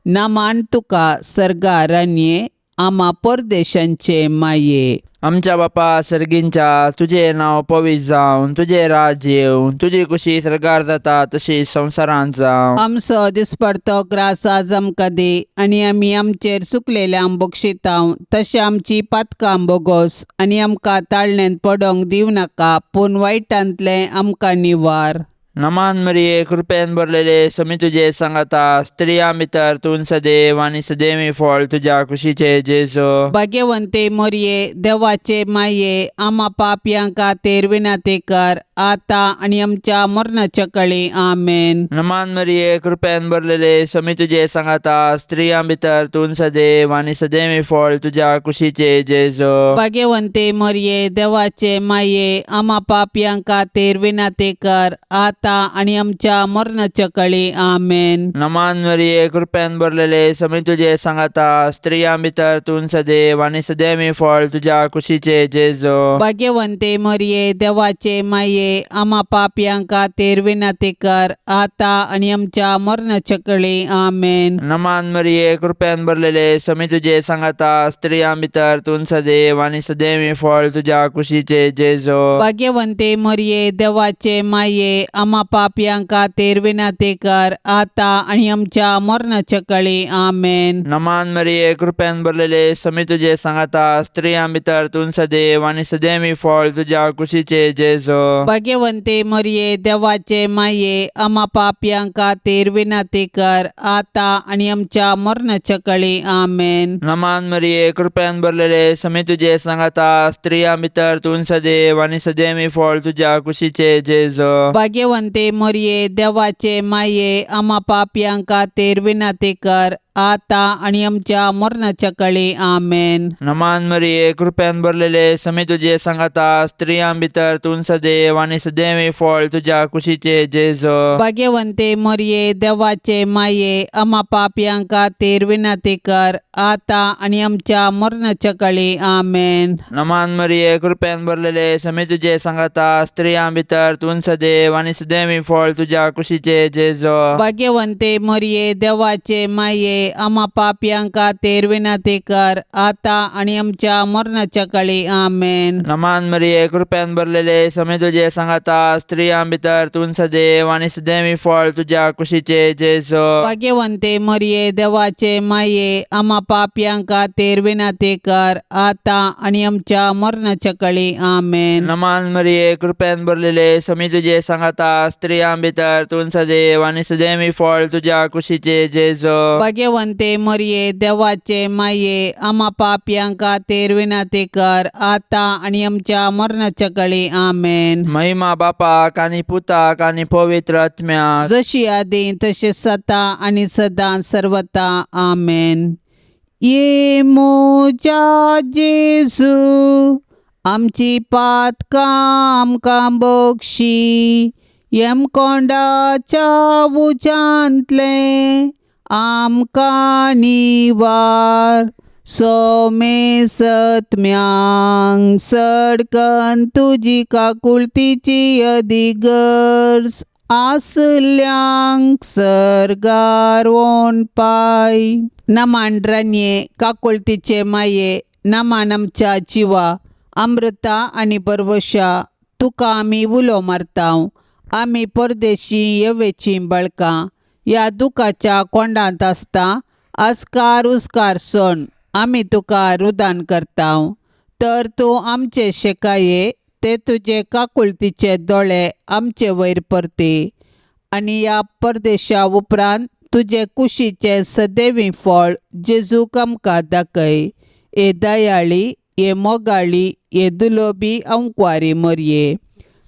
Speaker 2: नामान तुका सर्गा राणये, आमा परदेशांचे माये.
Speaker 3: आमच्या बापा सर्गींच्या, तुजें नांव पवित्र जावन, तुजें राज्य येवन, तुजी कुशी सर्गार जाता तशी संवसारांत जावं.
Speaker 2: आमचो दिसपडतो ग्रास आज आमकां दी आनी आमी आमचेर चुकलेल्यांक बक्षितांव तशें आमची पातकां बोगोस आनी आमकां ताळण्यांत पडोंक दिवं नाका पूण वायटांतलें आमकां निवार.
Speaker 3: नमान मरिये, कृपेन भरलेले, समी तुजे सांगाता, स्त्रियां भितर तूं सदैव आनी सदैवी फळ तुज्या कुशीचे जेजू.
Speaker 2: भाग्यवंते मोरये, देवाचे माये, आमा पापयां खातीर विनंती कर आतां आनी आमच्या मरणाच्या कळी. आमेन.
Speaker 3: नमान मरिये, कृपेन भरलेले, समी तुजे सांगाता, स्त्रियां भितर तूं सदैव आनी सदैवी फळ तुज्या कुशीचे जेजू.
Speaker 2: भाग्यवंते मोरये, देवाचे माये, आमा पापयां खातीर विनंती कर आतां आनी आमच्या मरणाच्या कळी. आमेन.
Speaker 3: नमान मरिये, कृपेन भरलेले, समी तुजे सांगाता, स्त्रियां भितर तूं सदैव आनी सदैवी फळ तुज्या कुशीचे जेजू.
Speaker 2: भाग्यवंते मोरये, देवाचे माये, आमा पापयां खातीर विनंती कर आतां आनी आमच्या मरणाच्या कळी. आमेन.
Speaker 3: नमान मरिये, कृपेन भरलेले, समी तुजे सांगाता, स्त्रियां भितर तूं सदैव आनी सदैवी फळ तुज्या कुशीचे जेजू.
Speaker 2: भाग्यवंते मोरये, देवाचे माये, आमा पापयां खातीर विनंती कर आतां आनी आमच्या मरणाच्या कळी. आमेन.
Speaker 3: नमान मरिये, कृपेन भरलेले, समी तुजे सांगाता, स्त्रियां भितर तूं सदैव आनी सदैवी फळ तुज्या कुशीचे जेजू.
Speaker 2: भाग्यवंते मोरये, देवाचे माये, आमा पापयां खातीर विनंती कर आतां आनी आमच्या मरणाच्या कळी. आमेन.
Speaker 3: नमान मरिये, कृपेन भरलेले, समी तुजे सांगाता, स्त्रियां भितर तूं सदैव आनी सदैवी फळ तुज्या कुशीचे जेजू.
Speaker 2: भाग्यवंते मोरये, देवाचे माये, आमा पापयां खातीर विनंती कर आतां आनी आमच्या मरणाच्या कळी. आमेन.
Speaker 3: नमान मरिये, कृपेन भरलेले, समी तुजे सांगाता, स्त्रियां भितर तूं सदैव आनी सदैवी फळ तुज्या कुशीचे जेजू.
Speaker 2: भाग्यवंते मोरये, देवाचे माये, आमा पापयां खातीर विनंती कर आतां आनी आमच्या मरणाच्या कळी. आमेन.
Speaker 3: नमान मरिये, कृपेन भरलेले, समी तुजे सांगाता, स्त्रियां भितर तूं सदैव आनी सदैवी फळ तुज्या कुशीचे जेजू.
Speaker 2: भाग्यवंते मोरये, देवाचे माये, आमा पापयां खातीर विनंती कर आतां आनी आमच्या मरणाच्या कळी. आमेन.
Speaker 3: नमान मरिये, कृपेन भरलेले, समी तुजे सांगाता, स्त्रियां भितर तूं सदैव आनी सदैवी फळ तुज्या कुशीचे जेजू.
Speaker 2: भाग्यवंते मोरये, देवाचे माये, आमा पापयां खातीर विनंती कर आतां आनी आमच्या मरणाच्या कळी. आमेन.
Speaker 3: नमान मरिये, कृपेन भरलेले, समी तुजे सांगाता, स्त्रियां भितर तूं सदैव आनी सदैवी फळ तुज्या कुशीचे जेजू.
Speaker 2: भाग्यवंते मोरये, देवाचे माये, आमा पापयां खातीर विनंती कर आतां आनी आमच्या मरणाच्या कळी. आमेन.
Speaker 3: महिमा बापाक आनी पुताक आनी पवित्र आत्म्याक,
Speaker 2: जशी आदी तशी सता आनी सदां सर्वता. आमेन. ये मोजा जेजू, आमची पातकां आमकां बक्षी, यमकोंडाच्या उज्यांतलें आमकां निवार, सोमे सत्म्यांक सडकन तुजी काकुळतीची अदिगर्ज आसल्यांक सर्गार वोन पाय. नमान रानये, काकुळतीचे माये, नमान आमच्या जिवा, अमृता आनी परवशा, तुका आमी उलो मारतांव. आमी परदेशी येवेचीं बळकां ह्या दुखाच्या कोंडांत आसता आस्कार उस्कार सोण आमी तुका रुदान करतांव, तर तूं आमचे शेकाये ते तुजे काकुळतीचे दोळे आमचे वयर परती आनी ह्या परदेशा उपरांत तुजे कुशीचें सदैवी फळ जेजूक आमकां दाखय. हे दयाळी, हे मोगाळी, हे दुलोबी अंकवारी मोरये,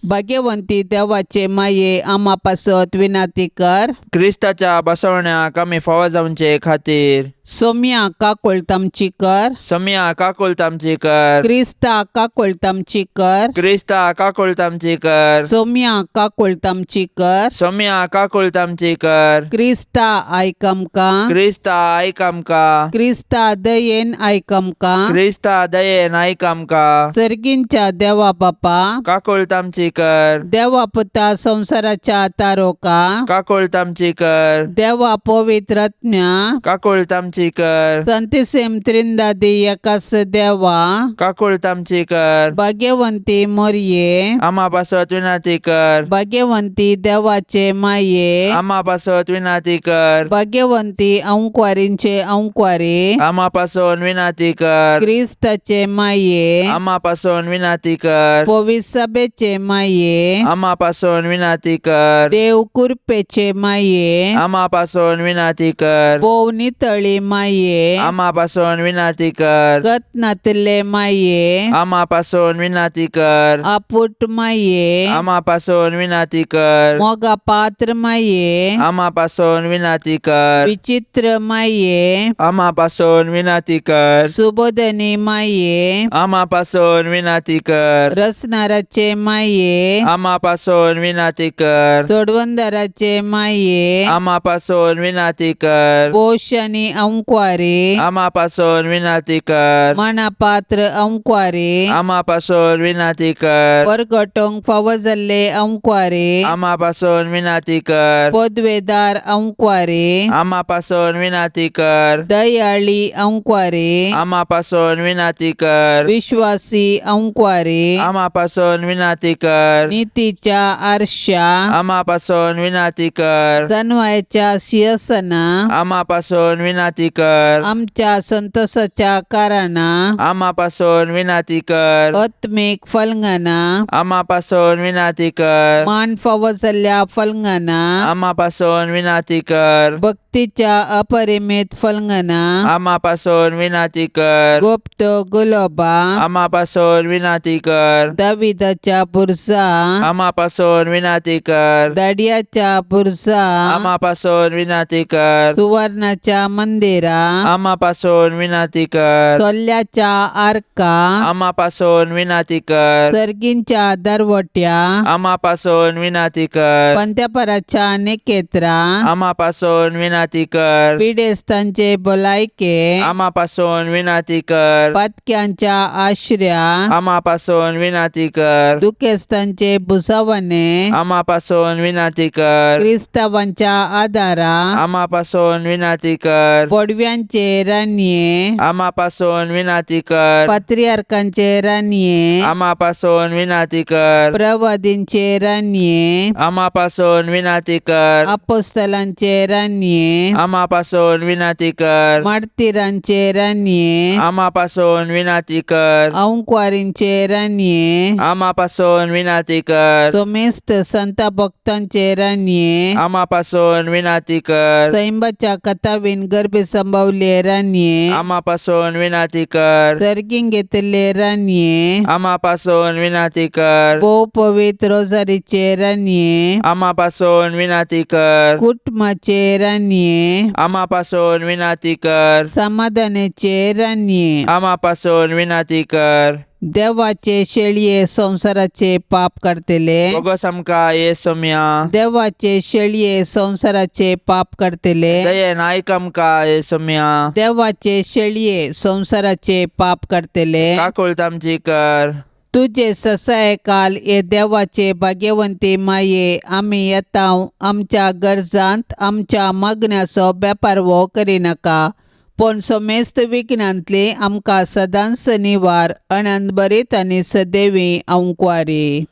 Speaker 2: भाग्यवंती देवाचे माये, आमा पासत विनाती कर.
Speaker 3: क्रिस्ताच्या बसवण्याक आमी फावो जावचे खातीर
Speaker 2: सोम्या काकुळट आमची कर.
Speaker 3: सोम्या काकुळट आमची कर.
Speaker 2: क्रिस्ता काकुळट आमची कर.
Speaker 3: क्रिस्ता काकुळट आमची कर.
Speaker 2: सोम्या काकुळट आमची कर.
Speaker 3: सोम्या काकुळट आमची कर.
Speaker 2: क्रिस्ता आयक आमकां.
Speaker 3: क्रिस्ता आयक आमकां.
Speaker 2: क्रिस्ता दयेन आयक आमकां.
Speaker 3: क्रिस्ता दयेन आयक आमकां.
Speaker 2: सर्गींच्या देवा बापा,
Speaker 3: काकुळट आमची कर.
Speaker 2: देवा पुता संवसाराच्या तारोका,
Speaker 3: काकुळट आमची कर.
Speaker 2: देवा पवित्र आत्म्या,
Speaker 3: काकुळट आमची कर.
Speaker 2: संतिसेम त्रिंदादी एकास देवा,
Speaker 3: काकुळट आमची कर.
Speaker 2: भाग्यवंती मोरये,
Speaker 3: आमा पासत विनाती कर.
Speaker 2: भाग्यवंती देवाचे माये,
Speaker 3: आमा पासत विनाती कर.
Speaker 2: भाग्यवंती अंकवारींचे अंकवारी,
Speaker 3: आमा पासून विनाती कर.
Speaker 2: क्रिस्ताचे माये,
Speaker 3: आमा पासून विनाती कर.
Speaker 2: पवित्र सभेचे माये,
Speaker 3: आमा पासून विनाती कर.
Speaker 2: देव कृपेचे माये,
Speaker 3: आमा पासून विनाती कर.
Speaker 2: भोव नितळी माये,
Speaker 3: आमा पासून विनाती कर.
Speaker 2: गत नातिल्ले माये,
Speaker 3: आमा पासून विनाती कर.
Speaker 2: आपुट माये,
Speaker 3: आमा पासून विनाती कर.
Speaker 2: मोगा पात्र माये,
Speaker 3: आमा पासून विनाती कर.
Speaker 2: विचित्र माये,
Speaker 3: आमा पासून विनाती कर.
Speaker 2: सुबोधनी माये,
Speaker 3: आमा पासून विनाती कर.
Speaker 2: रसनाराचे माये,
Speaker 3: आमा पासून विनाती कर.
Speaker 2: सोडवंदराचे माये,
Speaker 3: आमा पासून विनाती कर.
Speaker 2: पोश आनी अंकवारी,
Speaker 3: आमा पासून विनाती कर.
Speaker 2: मनापात्र अंकवारी,
Speaker 3: आमा पासून विनाती कर.
Speaker 2: परगटोंक फावो जाल्ले अंकवारी,
Speaker 3: आमा पासून विनाती कर.
Speaker 2: पदवेदार अंकवारी,
Speaker 3: आमा पासून विनाती कर.
Speaker 2: दयाळी अंकवारी,
Speaker 3: आमा पासून विनाती कर.
Speaker 2: विश्वासी अंकवारी,
Speaker 3: आमा पासून विनाती कर.
Speaker 2: नितीच्या आरशा,
Speaker 3: आमा पासून विनाती कर.
Speaker 2: सनवायच्या शिरसना,
Speaker 3: आमा पासून विनाती कर.
Speaker 2: आमच्या संतोषाच्या कारणा,
Speaker 3: आमा पासून विनाती कर.
Speaker 2: आत्मीक फलंगना,
Speaker 3: आमा पासून विनाती कर.
Speaker 2: मान फावो जाल्ल्या फलंगना,
Speaker 3: आमा पासून विनाती कर.
Speaker 2: भक्तीच्या अपरिमित फलंगना,
Speaker 3: आमा पासून विनाती कर.
Speaker 2: गुप्त गुलोबा,
Speaker 3: आमा पासून विनाती कर.
Speaker 2: दाविदाच्या बुरसा,
Speaker 3: आमा पासून विनाती कर.
Speaker 2: दाडियाच्या बुरसा,
Speaker 3: आमा पासून विनाती कर.
Speaker 2: सुवर्णाच्या मंदिरा,
Speaker 3: आमा पासून विनाती कर.
Speaker 2: सोल्ल्याच्या आर्का,
Speaker 3: आमा पासून विनाती कर.
Speaker 2: सर्गींच्या दरवट्या,
Speaker 3: आमा पासून विनाती कर.
Speaker 2: पंत्यापराच्या निकेत्रा,
Speaker 3: आमा पासून विनाती कर.
Speaker 2: पिडेस्तांचे भलायके,
Speaker 3: आमा पासून विनाती कर.
Speaker 2: पातक्यांच्या आश्र्या,
Speaker 3: आमा पासून विनाती कर.
Speaker 2: दुखेस्तांचे भुसावणे,
Speaker 3: आमा पासून विनाती कर.
Speaker 2: क्रिस्तावांच्या आदारा,
Speaker 3: आमा पासून विनाती कर.
Speaker 2: पडव्यांचे रानये,
Speaker 3: आमा पासून विनाती कर.
Speaker 2: पात्रियार्कांचे रानये,
Speaker 3: आमा पासून विनाती कर.
Speaker 2: प्रवादींचे रानये,
Speaker 3: आमा पासून विनाती कर.
Speaker 2: अपोस्तलांचे रानये,
Speaker 3: आमा पासून विनाती कर.
Speaker 2: मार्तीरांचे रानये,
Speaker 3: आमा पासून विनाती कर.
Speaker 2: अंकवारींचे रानये,
Speaker 3: आमा पासून विनाती कर.
Speaker 2: सोमेस्त संत भक्तांचे रानये,
Speaker 3: आमा पासून विनाती कर.
Speaker 2: सैंबाच्या कथावीन गर्भे संभवले रानये,
Speaker 3: आमा पासून विनाती कर.
Speaker 2: सर्गीं घेतिल्ले रानये,
Speaker 3: आमा पासून विनाती कर.
Speaker 2: भोव पवित्र रोजारीचे रानये,
Speaker 3: आमा पासून विनाती कर.
Speaker 2: कुटुंबाचे रानये,
Speaker 3: आमा पासून विनाती कर.
Speaker 2: समाधानाचे रानये,
Speaker 3: आमा पासून विनाती कर.
Speaker 2: देवाचे शेळये संवसाराचे पाप काडटले,
Speaker 3: बोगस आमकां ये सोम्या.
Speaker 2: देवाचे शेळये संवसाराचे पाप काडटले,
Speaker 3: दयेन आयक आमकां ये सोम्या.
Speaker 2: देवाचे शेळये संवसाराचे पाप काडटले,
Speaker 3: काकुळट आमची कर.
Speaker 2: तुजे ससाय काल हे देवाचे भाग्यवंती माये, आमी येता आमच्या गरजांत आमच्या मागण्याचो बेपारवो करिनाका, पूण समेस्त विघ्नांतली आमकां सदांच निवार. अनंत आनी सदैवी अंकवारी.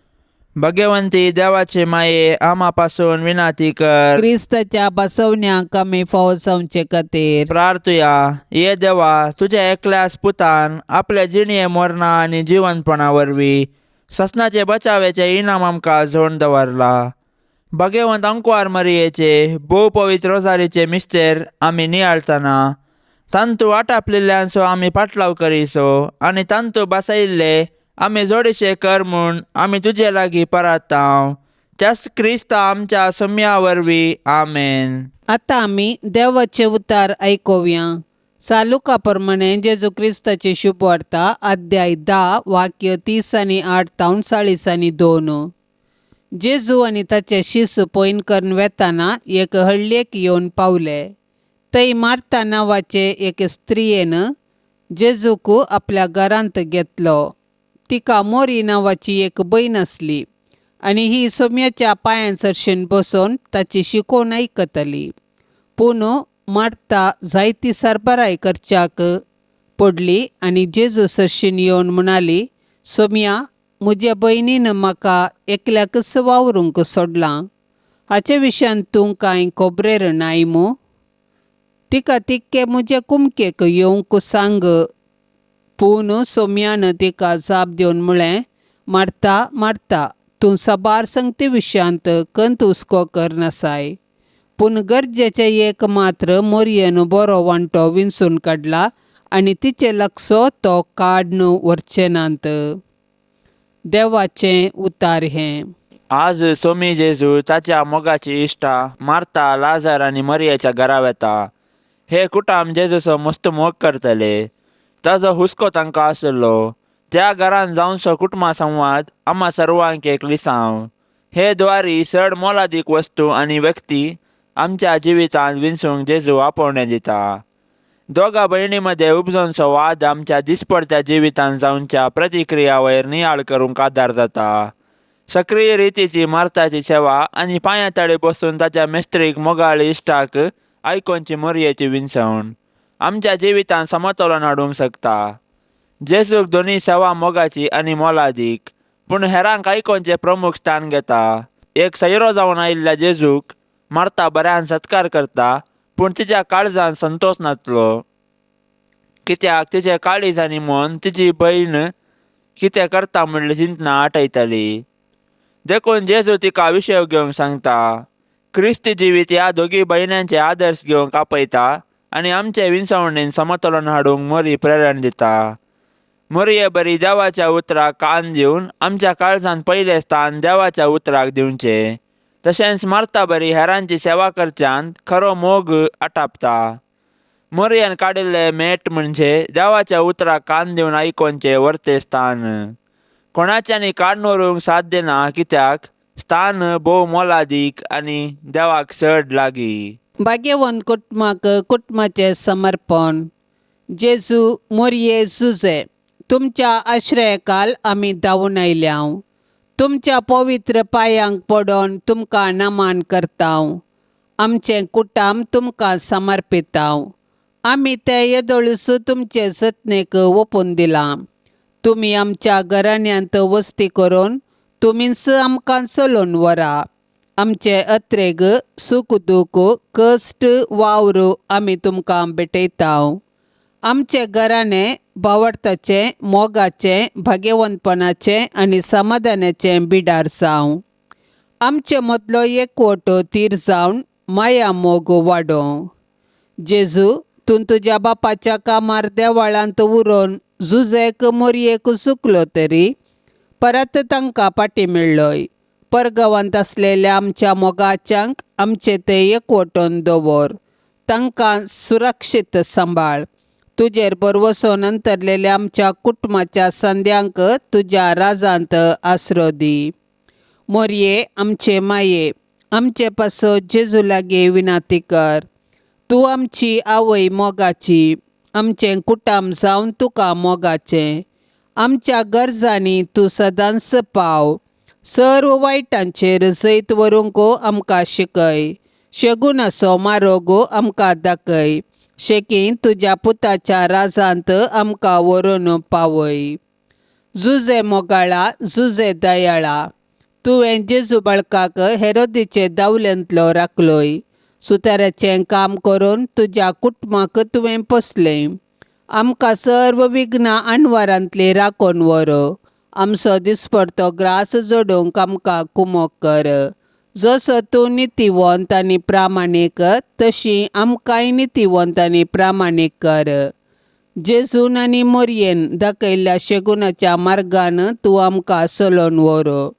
Speaker 3: भगवंती देवाचे माये, आमा पासून विनाती कर.
Speaker 2: क्रिस्ताच्या बसवण्याक आमी फावो जावचे खातीर
Speaker 3: प्रार्थुया. ये देवा, तुझ्या एकल्याच पुतान आपल्या जिणये मरणा आनी जिवनपणा वरवीं ससनाचे बचावेचे इनाम आमकां जोडून दवरला. भगेवंत अंकवार मरियेचे भोव पवित्र रोजारीचे मिस्तेर आमी नियाळतना तांतू आटापलेल्यांचो आमी पाटलाव करीसो आनी तांतू बसयल्ले आमी जोडीशे कर म्हूण आमी तुजे लागीं परातांव त्याच क्रिस्ता आमच्या सोम्या वरवीं. आमेन.
Speaker 2: आतां आमी देवाचे उतार आयकुया. सालुका प्रमाणे जेजू क्रिस्ताची शुभवार्ता अध्याय 10 वाक्य 30 आनी 8 तावन 40 आनी 2. जेजू आनी ताचे शिसू पयन करून वेताना एक हळ्ळेक येवन पावले. थंय मार्ता नांवाचे एके स्त्रियेन जेजूक आपल्या घरांत घेतलो. तिका मोरी नांवाची एक भयण आसली आनी ही सोम्याच्या पांयां सरशीन बसून ताची शिकोवन आयकताली. पूण मार्ता जायती सरबराय करच्याक पडली आनी जेजू सरशीन येवन म्हणाली, सोम्या, म्हज्या भयणीन म्हाका एकल्याकच वावरूंक सोडलां. हाचे विशयान तूं कांय खबरेर नाय मू? तिका तिक्के म्हजे कुमकेक येवंक सांग. पूण सोम्यान तिका जाप दिवन म्हळें, मार्ता मार्ता, तूं साबार संगती विशयांत कंत हुस्को करनासाय, पूण गरजेचें एक मात्र. मोरयेन बरो वांटो विंचून काडला आनी तिचे लक्षो तो काडून व्हरचे नात. देवाचें उतार हें.
Speaker 3: आज सोमी जेजू ताच्या मोगाची इश्टा मार्ता, लाजार आनी मरियेच्या घरा वेता. हे कुटाम जेजूचो मस्त मोग करतले. ताजो हुस्को तांकां आशिल्लो. त्या घरान जावचो कुटुंबा संवाद आम्हा सर्वांक एक लिसांव. हे द्वारी चड मोलादीक वस्तू आनी व्यक्ती आमच्या जिवितांत विंचूंक जेजू आपोवणें दिता. दोगा भयणी मदें उपजोनचो वाद आमच्या दिसपडत्या जिवितांत जावच्या प्रतिक्रिया वयर नियाळ करूंक आदार जाता. सक्रीय रितीची मार्ताची सेवा आनी पांयां तळे बसून ताच्या मेस्त्रीक मोगाळ इश्टाक आयकोनची मोरयेची विंचवण आमच्या जिवितांत समतोलन हाडूंक शकता. जेजूक दोनी सेवा मोगाची आनी मोलादीक, पूण हेरांक आयकोनचें प्रमुख स्थान घेता. एक सैरो जावन आयिल्ल्या जेजूक मार्ता बऱ्यान सत्कार करता, पूण तिच्या काळजान संतोश नासलो, कित्याक तिचें काळीज आनी मन तिची भयण कितें करता म्हणली चिंतना आठयताली. देखून जेजू तिका विशय घेवंक सांगता. क्रिस्ती जिवीत ह्या दोगी भयण्यांचे आदर्श घेवंक आपयता आनी आमचे विंचवणेन समतोलन हाडूंक मोरी प्रेरण दिता. मोरये बरी देवाच्या उतराक कान दिवन आमच्या काळजान पयलें स्थान देवाच्या उतराक दिवचें. तशेंच मार्ता बरी हेरांची सेवा करच्यान खरो मोग आटापता. मोरयान काडिल्ले मेट म्हणजे देवाच्या उतराक कान दिवन आयकोनचें वर्ते स्थान कोणाच्यांनी काडून व्हरूंक साध्य ना, कित्याक स्थान भोव मोलादीक आनी देवाक चड लागीं.
Speaker 2: भाग्यवंत कुटुंबाक कुटुंबाचें समर्पण. जेजू, मोरये, जुजे, तुमच्या आश्रयकाल आमी धांवून आयल्याव. तुमच्या पवित्र पांयांक पडोन तुमकां नमन करतांव. आमचें कुटाम तुमकां समर्पितांव. आमी ते येदोळूस तुमचे जतनेक ओपून दिलां. तुमी आमच्या घराण्यांत वस्ती करून तुमीच आमकां चलोवन व्हरा. आमचे अत्रेग, सूख दूख, कश्ट, वावर आमी तुमकां भेटयतांव. आमचे घराणें भावार्थाचें, मोगाचें, भाग्यवंतपणाचें आनी समाधानाचें बिडार जावं. आमचे मदलो एकवटो तीर जावन माया मोग वाडोवं. जेजू, तूं तुज्या बापाच्या कामार देवाळांत उरोवन जुजेक मोरयेक चुकलो तरी परत तांकां फाटी मेळ्ळोय. परगांवांत आसलेल्या आमच्या मोगाच्यांक आमचे ते एकवटोन दवर. तांकां सुरक्षीत सांबाळ. तुजेर भरवसोन अंतरलेल्या आमच्या कुटुंबाच्या संद्यांक तुज्या राजांत आसरो दी. मोरये, आमचे माये, आमचे पासत जेजू लागीं विनाती कर. तूं आमची आवय मोगाची. आमचें कुटाम जावन तुका मोगाचें. आमच्या गरजांनी तूं सदांच पाव. सर्व वायटांचेर जैत व्हरूंक आमकां शिकय. शगुनाचो मारोग आमकां दाखय. शेकीं तुज्या पुताच्या राजांत आमकां व्हरून पावय. जुजे मोगाळा, जुजे दयाळा, तुवें जेजू बाळकाक हेरोदीचे दावलेंतलो राखलोय. सुताराचें काम करून तुज्या कुटुंबाक तुवें पोसलें. आमकां सर्व विघ्नां अणवारांतली राखून व्हर. आमचो दिसपडतो ग्रास जोडूंक आमकां कुमोक कर. जसो तूं नितीवंत आनी प्रामाणीक तशी आमकांय नितीवंत आनी प्रामाणीक कर. जेजून आनी मोरयेन दाखयल्ल्या शेगुणाच्या मार्गान तूं आमकां चलोवन व्हर.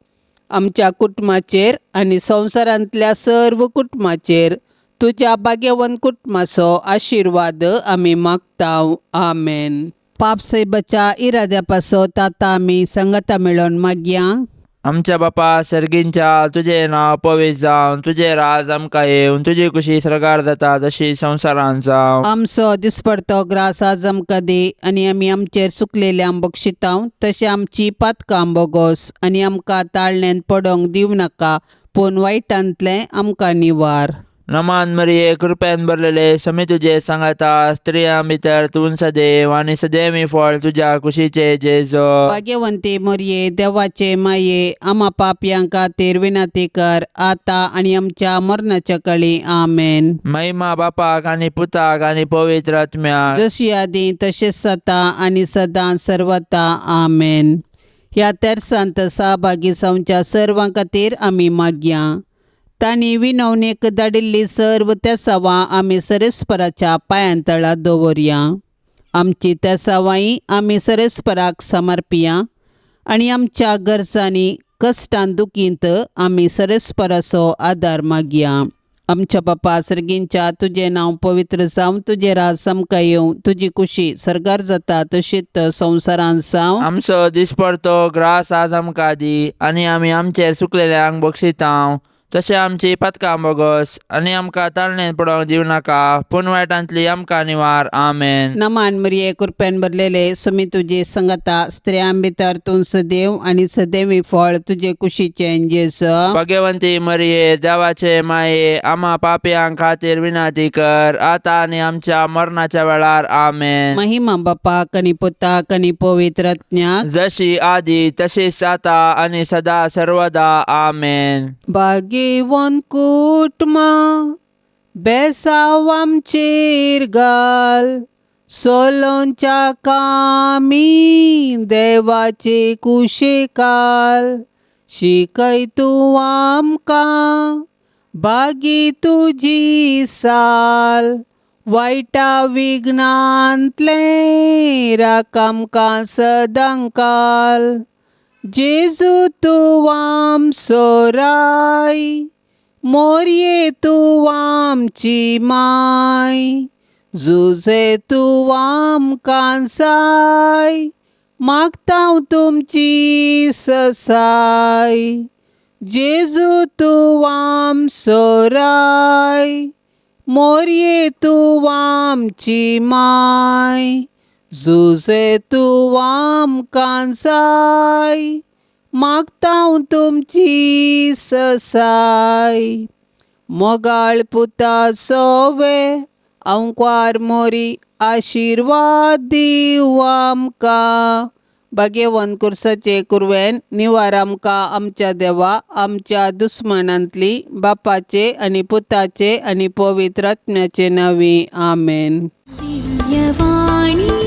Speaker 2: आमच्या कुटुंबाचेर आनी संवसारांतल्या सर्व कुटुंबाचेर तुज्या भाग्यवंत कुटुंबाचो आशिर्वाद आमी मागता. आमेन. पाप सायबाच्या इराद्या पासत आतां आमी संगता मेळोवन मागया.
Speaker 3: आमच्या बापा सर्गींच्या तुजें नांव पवित्र जावन, तुजें राज आमकां येवन, तुजी कुशी सर्गार जाता तशी संवसारांत जावं.
Speaker 2: आमचो दिसपडतो ग्रास आज आमकां दी आनी आमी आमचेर चुकलेल्यांक बक्षितांव तशें आमची पातकां बोगोस आनी आमकां ताळण्यांत पडोंक दिवं नाका पूण वायटांतलें आमकां निवार.
Speaker 3: नमान मरिये, कृपेन भरलेले, समी तुजे सांगाता, स्त्रियां भितर तूं सदैव आनी सदैवी फळ तुज्या कुशीचे जेजो.
Speaker 2: भाग्यवंती मोरये, देवाचे माये, आमा पापयां खातीर विनंती कर आतां आनी आमच्या मरणाच्या कळी. आमेन.
Speaker 3: महिमा बापाक आनी पुताक आनी पवित्र आत्म्याक,
Speaker 2: जशी आदी तशेंच सता आनी सदां सर्वता. आमेन. ह्या तेरसांत सहभागी जावच्या सर्वां खातीर आमी मागया. तांणी विनवणेक धाडिल्ली सर्व तेसावां आमी सरेस्पराच्या पांयांतळा दवरया. आमची तेसावांय आमी सरेस्पराक समर्पिया आनी आमच्या गरजांनी कश्टान दुखींत आमी सरेस्पराचो आदार मागया. आमच्या बापा सर्गींच्या तुजें नांव पवित्र जावं, तुजें राज आमकां येवं, तुजी कुशी सर्गार जाता तशीच संवसारांत जावं.
Speaker 3: आमचो दिसपडतो ग्रास आज आमकां दी आनी आमी आमचेर चुकलेल्यांक बक्षितांव तशें आमची पातकां बोगस आनी आमकां ताळणेन पडोवंक दिवं नाका पूण वायटांतली आमकां निवार. आमेन.
Speaker 2: नमान मरिये, कृपेन भरलेले, सुमी तुजी संगता, स्त्रियां भितर तूं सदैव आनी सदैवी फळ तुजे कुशीचें जेजू.
Speaker 3: भाग्यवंती मरिये, देवाचे माये, आमा पापयां खातीर विनंती कर आतां आनी आमच्या मरणाच्या वेळार. आमेन.
Speaker 2: महिमा बापाक आनी पुताक आनी पवित्र आत्म्याक,
Speaker 3: जशी आदी तशीच आता आनी सदा सर्वदा. आमेन.
Speaker 2: भाग्यवंत कुटुंबा बेसाव आमचेर घाल, सोलोंच्या कामी देवाचे कुशेकाल, शिकय तूं आमकां बागी तुजी साल, वायटा विघ्नांतलें राख आमकां सदांकाल. जेजू तूं आमचो राय, मोरये तूं आमची माय, जुजे तूं आमकां जाय, मागता तुमची ससाय. जेजू तूं आमचो राय, मोरये तूं आमची माय, जुजे तूं आमकां जाय, मागता तुमची ससाय. मोगाळ पुता सोवे अंकवार मोरी आशिर्वाद दिवं आमकां. भाग्यवंत कुर्साचे कुरवेन निवार आमकां आमच्या देवा आमच्या दुस्मनांतली, बापाचे आनी पुताचे आनी पवित्र आत्म्याचे नांवी. आमेन.
Speaker 1: दिव्यवाणी.